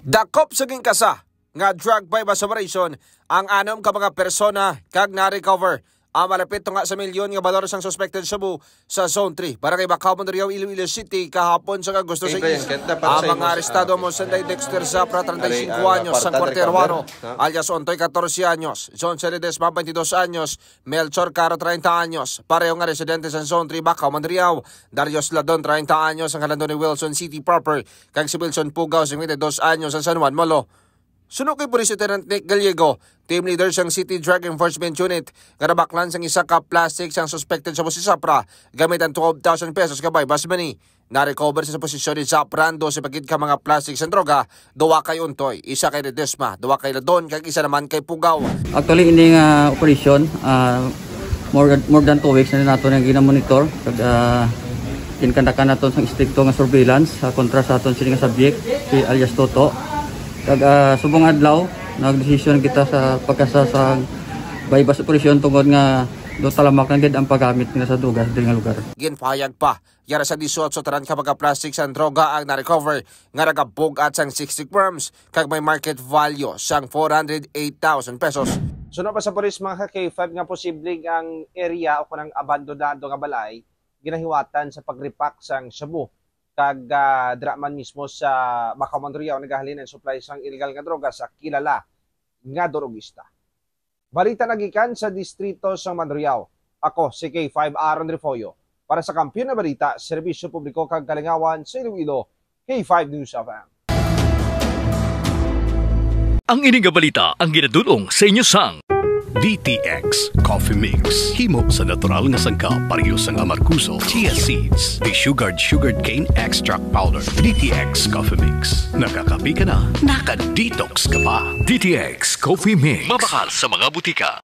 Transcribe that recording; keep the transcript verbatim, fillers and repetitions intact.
Dakop sa gingkasa nga drug buy-bust operation ang anom ka mga persona kag na-recover ang malapit tunga sa milyon nga balor sang suspected shabu sa Zone three, Barangay Bacau, Mandurriao, Iloilo City, kahapon sa Agosto Hey, Brian, sais. Kaya dapat Ang sa mga inyo, arestado ah, mo, Sunday Dexter Zapra, treinta y cinco ah, anyos, sa kwarta Kwarta Ricabarro, Ricabarro, no? Alias Ontoy, catorce anyos, John Celedesma, twenty-dos anyos, Melchor Caro, treinta anyos, pareho nga residente sa Zone three, Bacau, Mandurriao, Darius Ladon, treinta anyos, ang halando ni Wilson City proper, kag si Wilson Pugaw, cincuenta y dos anyos, ang San Juan, Molo. Suno kay Police Lieutenant Nick Gallego, team leader sang City Drug Enforcement Unit, nga nabaklan sang isa ka plastic sang suspected shabu si Zapra gamit ang twelve thousand pesos nga buy-bust money. Na-recover sa posisyon ni Zapra ang dose pa gid ka mga plastic sang droga, duha kay Ontoy, isa kay Ledesma, duha kay Ladon, kag isa naman kay Pugaw. Actually, ini nga operasyon, ah, more, more than two weeks na nato nang ginamonitor. Kag, ah, ginkandakan nato sang estrikto nga surveillance, ah, kontra sa aton sini nga subject, si alias Toto. Kag, ah, subong adlaw, nagdesisyon kita sa pagkasa sa buy-bust operation tungod nga daw talamak na gid ang paggamit nila sa dugas diri nga lugar. Ginpahayag pa, yara sa dieciocho tanan ka mga plastic sang droga ang na-recover nga nagabug-at sang sixty grams kag may market value sang four hundred eight thousand pesos. Suno pa sa pulis, mga ka-K five, nga posible nga ang area o kanang abandonado nga balay ginahiwatan sa pag-repack sang shabu, kag, ah, dira man mismo sa Bacau, Mandurriao nagahalin ang supply sang illegal nga droga sa kilala nga drugista. Balita nagikan sa distrito sang Mandurriao. Ako si K five Aaron Refollo para sa Kampiyon nga Balita, Serbisyo Publiko kag Kalingawan sa Iloilo, K five News F M. Ang ini nga balita ang ginadul-ong sa inyo sang D T X Coffee Mix. Himo sa natural nga sangkap, pareho sang amargoso, chia seeds, desugared sugarcane extract powder. D T X Coffee Mix. Nakakape ka na, naka-detox ka pa. D T X Coffee Mix. Mabakal sa mga butika.